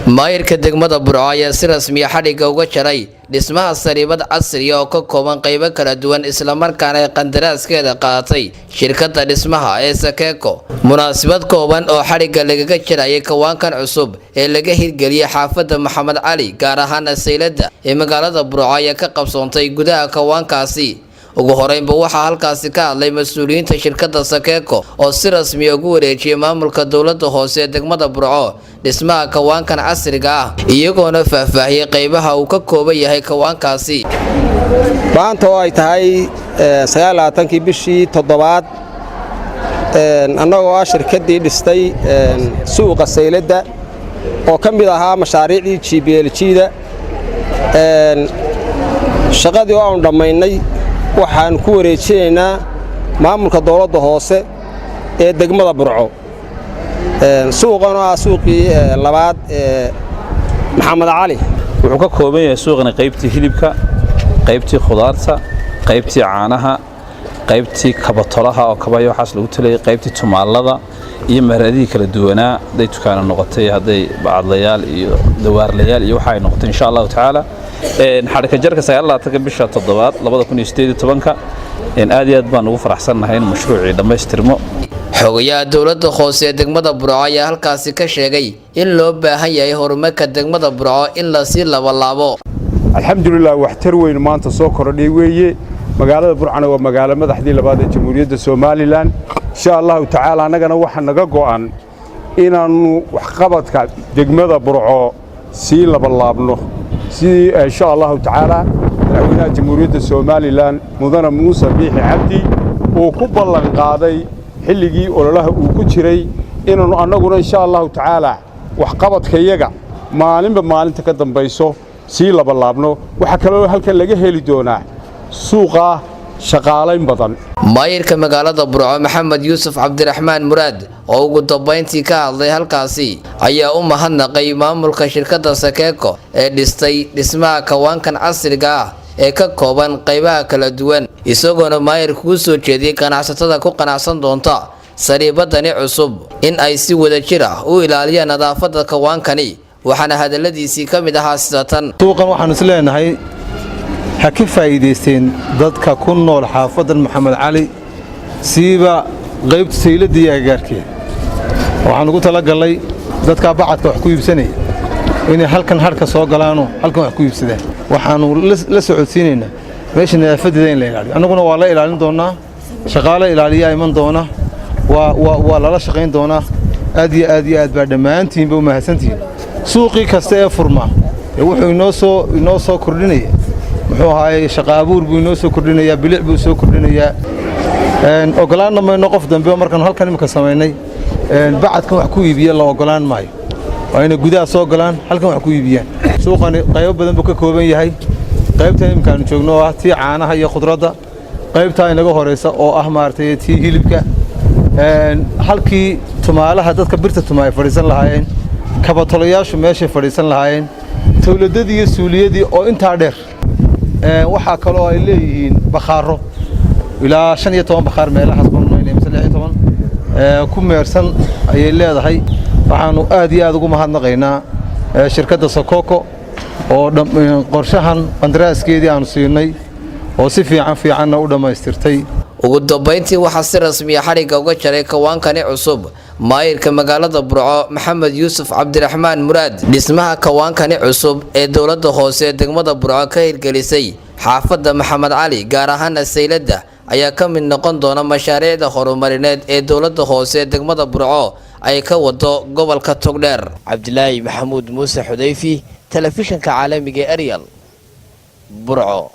Maayirka degmada Burco ayaa si rasmiya xadhigga uga jaray dhismaha sariibad casriya oo ka kooban qaybo kala duwan, islamarkaana ay qandaraaskeeda qaadatay shirkadda dhismaha ee Sakeeko. Munaasabad kooban oo xadhigga lagaga jarayay kawaankan cusub ee laga hirgeliyey xaafadda Maxamed Cali, gaar ahaana sayladda ee magaalada Burco, ayaa ka qabsoontay gudaha kawaankaasi. Ugu horeynba waxaa halkaasi ka hadlay mas-uuliyiinta shirkadda Sakeeko oo si rasmiya ugu wareejiyay maamulka dowladda hoose ee degmada Burco dhismaha kawaankan casriga ah, iyagoona faahfaahiyey qaybaha uu ka kooban yahay kawaankaasi. Maanta oo ay tahay 29-kii bishii toddobaad, annagoo ah shirkaddii dhistay suuqa sayladda oo ka mid ahaa mashaariicdii GPLG-da, shaqadii oo aanu dhammaynay waxaan ku wareejinaynaa maamulka dowladda hoose ee degmada Burco. Suuqan oo ah suuqii labaad ee Maxamed Cali. Wuxuu ka kooban yahay suuqani qaybtii hilibka, qaybtii khudaarta, qaybtii caanaha, qaybtii kabatolaha oo kabayo waxaas lagu talayay, qaybtii tumaalada iyo mahradihii kala duwanaa, hadday dukaano noqotay, hadday bacadlayaal iyo dawaarlayaal iyo waxa ay noqotay, insha Allahu tacaala. Xadhika jarka 29-ka bisha toddobaad 2018-ka, aad iyo aad baan ugu faraxsannahay in mashruucii dhammaystirmo. Xogayaha dowladda hoose ee degmada Burco ayaa halkaasi ka sheegay in loo baahan yahay horumarka degmada Burco in lasii labalaabo. Alxamdulilah, waxtar weyn maanta soo kordhay weeye. Magaalada Burcana waa magaalo madaxdii labaad ee Jamhuuriyadda Somaliland. Insha Allahu tacaala, annagana waxaa naga go'an inaannu waxqabadka degmada Burco sii labalaabno, sidii insha Allahu tacaala madaxweynaha Jamhuuriyadda Somaliland, Mudane Muuse Biixi Cabdi, uu ku ballan qaaday xilligii ololaha uu ku jiray, inaannu annaguna insha Allahu tacaala waxqabadkayaga maalinba maalinta ka dambayso sii labalaabno. Waxaa kaloo halkan laga heli doonaa suuqa shaqaalayn badan. Maayirka magaalada Burco, Maxamed Yuusuf Cabdiraxmaan Muraad, oo ugu dambayntii ka hadlay halkaasi, ayaa u mahadnaqay maamulka shirkadda Sakeeko ee dhistay dhismaha kawaankan casriga ah ee ka kooban qaybaha kala duwan, isagoona maayirka kuu soo jeediyey ganacsatada ku qanacsan doonta sariibadani cusub in ay si wadajir ah u ilaaliyaan nadaafadda kawaankani. Waxaana hadaladiisii ka mid ahaa sida tan. Suuqan waxaanu is leenahay ha ka faa'iidaysteen dadka ku nool xaafaddan Maxamed Cali, siiba qaybta sayladda iyo agagaarkeeda. Waxaan ugu talagallay dadkaa bacadka wax ku iibsanaya inay halkan hadhka soo galaanoo halkan wax ku iibsadaan. Waxaannu la socodsiinaynaa meesha nadaafadeeda in la ilaaliyo. Annaguna waa la ilaalin doonnaa, shaqaale ilaaliyaa iman doona, waa lala shaqayn doonaa. Aad iyo aad iyo aad baa dhammaantiinba u mahadsantihiin. Suuqii kasta ee furmaa ee wuxuu inoo soo kordhinaya, muxuu ahaaye, shaqa abuur buu inoo soo kordhinayaa, bilic buu soo kordhinayaa. Ogolaanna mayno qof dambe markaan halkan imika samaynay bacadkan wax ku iibiya, la ogolaan maayo. Waa inay gudaha soo galaan, halkan wax ku iibiyaan. Suuqani qaybo badan buu ka kooban yahay: qaybtan imikaanu joogno oo ah tii caanaha iyo khudradda, qaybtaa inaga horaysa oo ah maaragtay tii hilibka, halkii tumaalaha dadka birta tuma ay fadhiisan lahaayeen, kabatolayaashu meeshay fadhiisan lahaayeen, tawladadii iyo suuliyadii oo intaa dheer. Waxaa kaloo ay leeyihiin bakhaaro ilaa 15 bakhaar meelahaas baan mise 16 ku meersan ayay leedahay. Waxaannu aad iyo aad ugu mahadnaqaynaa shirkadda Sokoko oo qorshahan qandaraaskeedii aanu siinay oo si fiican fiicanna u dhammaystirtay. Ugu dambayntii waxaa si rasmiya xadhigga uga jaray kawaankani cusub maayirka magaalada Burco, Maxamed Yuusuf Cabdiraxmaan Muraad. Dhismaha kawaankani cusub ee dowladda hoose ee degmada Burco ka hirgelisay xaafadda Maxamed Cali, gaar ahaana sayladda, ayaa ka mid noqon doona mashaariicda horumarineed ee dowladda hoose ee degmada Burco ay ka wado gobolka Togdheer. Cabdilaahi Maxamuud Muuse Xudayfi, telefishinka caalamiga Eryal, Burco.